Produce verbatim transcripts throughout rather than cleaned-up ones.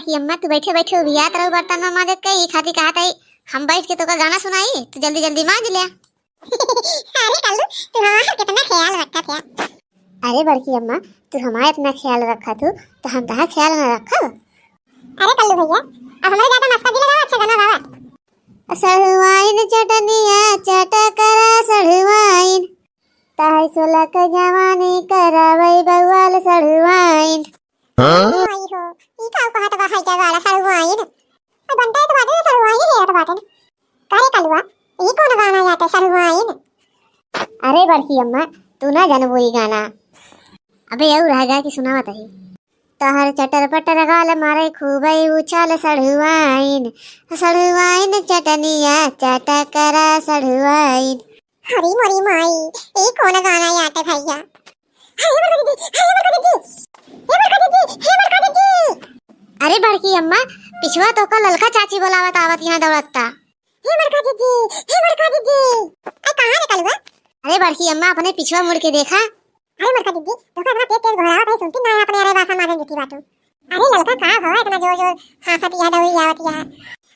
कि अम्मा तू बैठे बैठे उबियात रहू बर्तन में माजत के, ई खातिर कहत हई हम बैठ के तोका गाना सुनाई, तू जल्दी जल्दी माज ले। अरे कल्लू, तू हमार कितना ख्याल रखत है। अरे बड़की अम्मा, तू हमार इतना ख्याल रखत हू, तो हम तहार ख्याल ना रखब? अरे कल्लू भैया, अब हमारे ज्यादा मस्का दिला गावा, अच्छा गाना गावा। सढ़ुआइन चटनिया चटकरा सढ़ुआइन, तहई सोलह के जवानी करावई बउआल सढ़ुआइन। हाँ? आई हो, ई का कहत बा है जवाला सढ़ुआइन? अब बनता है तो बाटे सढ़ुआइन हेरत बाटे। का रे कलुआ, ई कौन गाना जाता सढ़ुआइन? अरे बड़की अम्मा, तू ना जानबू ई गाना। अबे और रह गा कि सुनावत ही। तहर चटर पटर गाल मारे खूबे उछाल सढ़ुआइन, सढ़ुआइन चटनिया चटकरा सढ़ुआइन। अरे मोरी माई, ई कौन गाना आटे भैया? हे बड़का दीदी, हे बड़का दीदी, हे बड़का दीदी, हे बड़का दीदी। अरे बड़की अम्मा, पिछवा तोका ललका चाची बोलावत आवत यहाँ दौड़त ता। हे बड़का दीदी, हे बड़का दीदी। अरे कहाँ रे कलुआ? अरे बड़की अम्मा, अपने पिछवा मुड़ के देखा। अरे बड़का दीदी, तोका इतना तेज तेज घोरावत है, सुनती ना है अपने, अरे बासा माजन जूठी बाटू। अरे ललका का भवा इतना जोर जोर हाँफत या दौड़ी आवत या।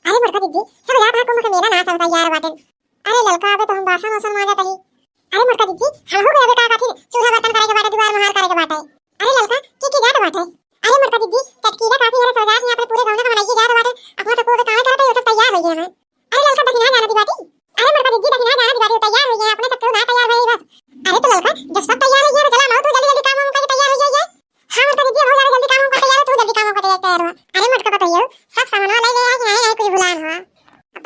अरे बड़का दीदी, सब जात है कुंभ के मेला ना, सब तैयार बाटे। अरे ललका, अबे तो हम बासन वासन माजत हई। अरे मोटका दीदी, हमहू के अबे का कथी चूल्हा बर्तन करे के बाटे, दुआर मोहार करे के बाटे। अरे ललका, के के जात बाटे? अरे मोटका दीदी, चटकीला काकी हरे सौजात ही अपने पूरे गौना का बनाई के जात बाटे। अपना सब को अबे कामे करत है, वो सब तैयार हो गए हैं। अरे ललका, दखिना जाना दी बाटी। अरे मोटका दीदी, दखिना जाना दी बाटी, तैयार हो गए हैं, अपने सब केहू ना तैयार भई बस। अरे तो ललका, जब सब तैयार हो गए हैं, तो चला माओ तू जल्दी जल्दी काम वाम करके तैयार हो जाइए। हाँ मोटका दीदी, बहुत ज्यादा जल्दी काम वाम करके तैयार हो, तू जल्दी काम वाम करके तैयार हो। अरे मोटका बताइयो, सब सामान वाला ले आया कि नहीं, नहीं कुछ भुलान हुआ?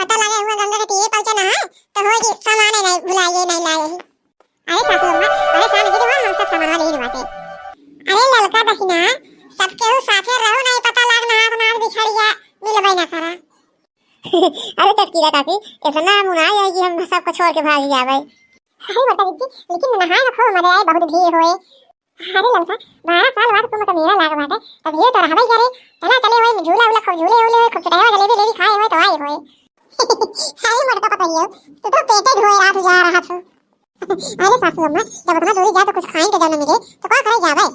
पता लगे हुआ गंगा के तीरे पहुंचे ना है, तो होई कि सामान नहीं भुलाए, नहीं लाए ही। अरे सासू अम्मा, अरे सामने जी, हम सब सामान वाले ही बाटे। अरे ललका दखिना, सब केहू साथे रहो, नहीं पता लाग नहात नहात बिछड़िया मिलबे ना करा। अरे चटकीला काकी, इतना मुनाई है कि हम सबको छोड़ के भाग जावे। अरे मोटका दीदी, लेकिन नहाए में खूब मजा आए, बहुत भीड़ होए। अरे ललका, बारह साल बाद कुंभ का मेला लाग बाटे, तब ये तो रहबे करे। चला चले होए, झूला उला खूब झूले उले होए, खूब चटैया जलेबी लेबी खाए होए तो आए होए। अरे मोटका पतोहियो, तू तो पेटे धोए रात जा रहा था। अरे सासू अम्मा, जब उतना दूरी जा तो कुछ खाए के जब न मिले तो का करे जावे?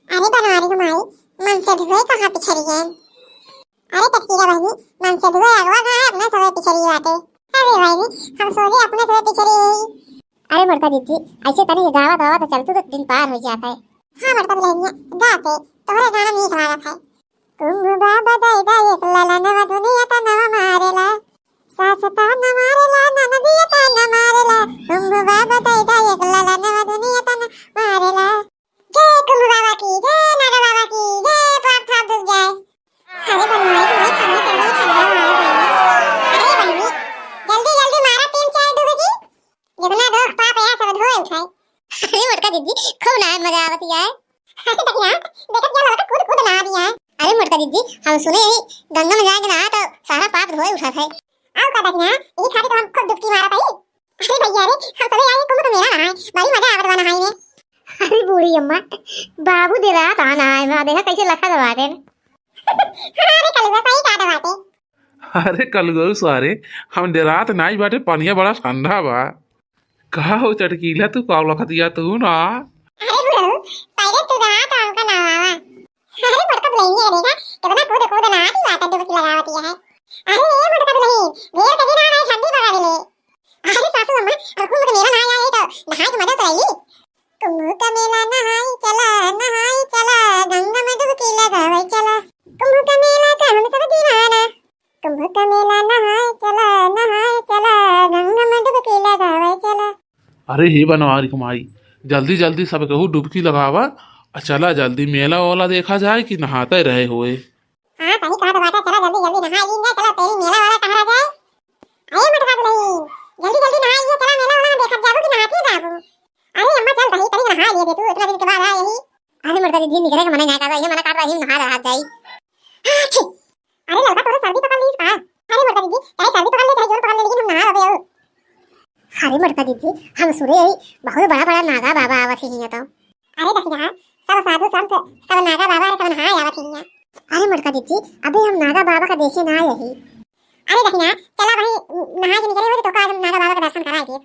अरे बनवारी को माई, मन से धोए कहाँ पिछड़ी है? अरे चटकीला बहनी, मन से धोए अगवा कहाँ है, अपने सबे पिछड़ी बाटे। अरे बहनी, हम सोचे अपने सबे पिछड़ी है। अरे मोटका दीदी, ऐसे तनी गावा गावा तो चलतू तो दिन पार हो जाता है। हाँ मोटका दुल्हनिया, गाते, तोहरे गाना मीठ लागत है। कुंभ बाबा दे दे एक ललनवा दुनिया तनवा मारेला। सास ताना मारेला, ननदिया ताना मारेला। कुंभ बाबा दे दे एक ललनवा दुनिया तनवा मारेला। जय कुंभ बाबा की, जय नागा बाबा की, जय पाप थाप डूब जाए। अरे बनवारी, तुम्हें खाने के लिए ठंडा मार देंगे। अरे बहनी, जल्दी जल्दी मारा तीन चार डुबकी। जितना दोख पाप है सब धोए उठाए। अरे मोटका दीदी, खूब नहाए मजा आवत है। अरे दखिना, देखत क्या लड़का कूद कूद नहा दिया है। अरे मोटका दीदी, हम सुने ही गंगा में जाके नहा तो सारा पाप धोए उठत है। आओ का दखिना, यही खातिर तो हम खूब डुबकी मारत हई। अरे भैया रे, हम सबे आए कुंभ के मेला नहाए, बड़ी मजा आवत बा नहाए में। अरे बूढ़ी अम्मा, बाबू दे रहा था नहाए में, देखा कैसे लखा दबा दे। अरे कलुआ सही कहा बाटे। अरे कलुआ सारे, हम डेरात नाई बाटे, पनिया बड़ा ठंडा बा। का हो चटकीला, तू का लखतिया तू ना? अरे बुढ़ऊ, पहले तू रहा तो हमका ना आवा। अरे मोटका दुल्हनिया देखा, कितना कूद कूद नहाती बाटे, डुबकी लगावती है। अरे ए मोटका दुल्हन, ढेर के दिन आ नहीं ठंडी पकड़ ले। अरे सासू अम्मा, अब कुंभ के मेला नहाए आए तो नहाए के मजा तो आई। कुंभ का मेला नहाई चला, नहाई चला, गंगा में डुबकी लगावे चला। कुंभ का मेला का हम सब दीवाना। कुंभ का मेला नहाए चला, नहाए चला, गंगा में डुबकी लगावे चला। अरे हे बनवारी कमाई, जल्दी जल्दी सब केहू डुबकी लगावा, आ चला जल्दी मेला वाला देखा जाए कि नहाते रहे होए। हाँ, सही कहत बाटे, चला जल्दी जल्दी नहा लीन जाए, चला तेरी मेला वाला टहरा जाए। अरे मोटका दुल्हन, जल्दी जल्दी नहा लिए, चला मेला वाला में देखत जाबू कि नहाती जाबू। अरे अम्मा चल रही, तनी नहा लिए दे तू, इतना दिन के बाद आई ही। अरे मोटका दीदी निकले के मना ना करता, ये मना करता, ये नहा रहा जाई। हाँ, छी। अरे लड़का तोरे सर्दी पकड़ ली का? अरे मोटका दीदी, चाहे सर्दी पकड़ ले, चाहे जोर पकड़ ले, लेकिन हम नहा रहे हो। अरे मोटका दीदी, हम सुने ही बहुत बड़ा बड़ा नागा बाबा आवत ही है तो। अरे दखिना, सब साधु संत, सब नागा बाबा रे, सब नहाए आवत ही हियाँ। अरे मोटका दीदी, अबे हम नागा बाबा का देखे ना आए ही। अरे दखिना, चला भाई, नहा के निकले हो तो का आज हम नागा बाबा का दर्शन कराए दे।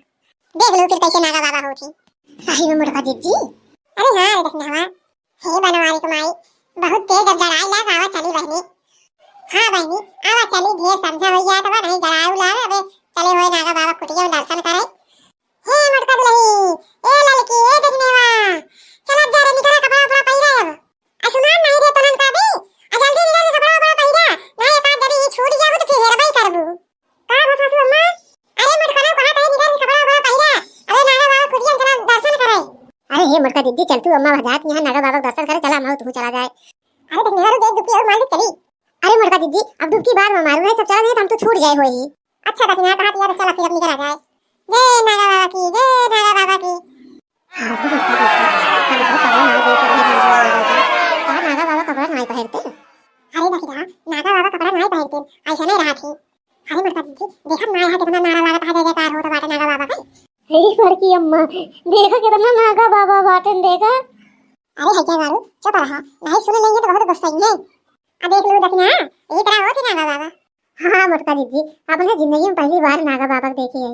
देख लो फिर कैसे नागा बाबा होती। सही में मोटका दीदी। अरे हाँ रे दखिना, हाँ। हे बनवारी कमाई, बहुत तेज अब जड़ाई लाग आवा चली बहनी। बहिनी, आवा चली, ढेर समझा होइ जात बा, नहीं जराए उलाए, अबे चले होए नागा बाबा कुटिया में दर्शन करे। हे मोटका दुलही, ए ललकी, ए दहिनेवा, चला जा रे, निकरा कपड़ा उपड़ा पहिरा अब। आ सुना नहीं रे तनन का भी, आ जल्दी निकरा के कपड़ा उपड़ा पहिरा, नहीं एक आध जरी ये छूट जाबू तो फिर हेरबई करबू। का भा सासू अम्मा? अरे मोटका ना कहा था निकरा के कपड़ा उपड़ा पहिरा, अरे नागा बाबा कुटिया में चला दर्शन करे। अरे हे मोटका दीदी, चल तू अम्मा भजात यहाँ नागा बाबा के दर्शन करे, चला हम तू चला जाए। अरे दहिनेवा रो देख दुखी और मालिक चली। अरे मोटका दीदी, अब डुबकी बाद में मारू है, सब चला जाए तो हम तो छूट जाए होई। अच्छा दहिना, कहा तो यार, चला फिर अब निकरा जाए। जय नागा बाबा की, जय नागा बाबा की। का नागा बाबा कपड़ा नाई पहिरते? अरे दहिना, नागा बाबा कपड़ा नाई पहिरते, ऐसा नहीं रहा थी। अरे मोटका दीदी, देखत नाई है कितना नारा लागत है, जय जयकार होत बाटे नागा बाबा के। हे बड़की अम्मा, देखा कितना नागा बाबा बाटेन, देखा। अरे हइया बारू, चुप रहा, नहीं सुन लेंगे तो बहुत गुस्सा ही है। आ देख लू दहिना, यही तरह होती नागा बाबा। हाँ मोटका दीदी, अपने जिंदगी में पहली बार नागा बाबा के देखी है।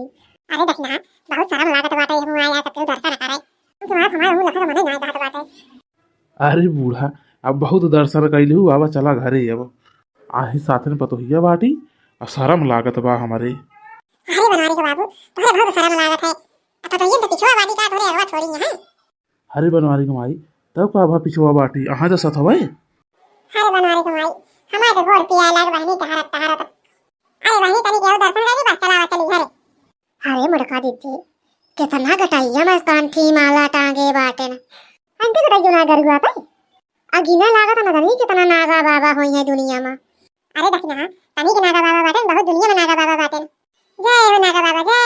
अरे दहिना, बहुत शर्म लागत बाटे, हम आया सबके दर्शन करे। तुम्हारा हमारा मुंह लखा मने ना बात बाटे। अरे बूढ़ा, अब बहुत दर्शन कैली हूँ, अब चला घरे अब। आहे साथ में पतोहिया बाटी, अब शर्म लागत बा हमरे। अरे बनवारी के बाबू, तोहरे बहुत शर्म लागत है। अब पतोहिया तो पिछुआ बाटी का, तोहरे अगवा थोड़ी है। अरे बनवारी के माई, तब का भा पिछुआ बाटी, अहाँ जसत हवे? अरे बनवारी के माई, हमारे तो गोड़ पिया लाग बहिनी टहरत टहरत। अरे बहिनी तनी केहू दर्शन करी बस चलावा चली घरे। अरे मोटका दीदी, कितना गटैया में कंठी माला टांगे बाटेन। अंते गटैया ना गरुआ पे। अगिना लागत ना जानी कितना नागा बाबा होई है दुनिया में। अरे दहिना, तनी के नागा बाबा बाटेन, बहुत दुनिया में नागा बाबा बाटेन। जय हो नागा बाबा, जय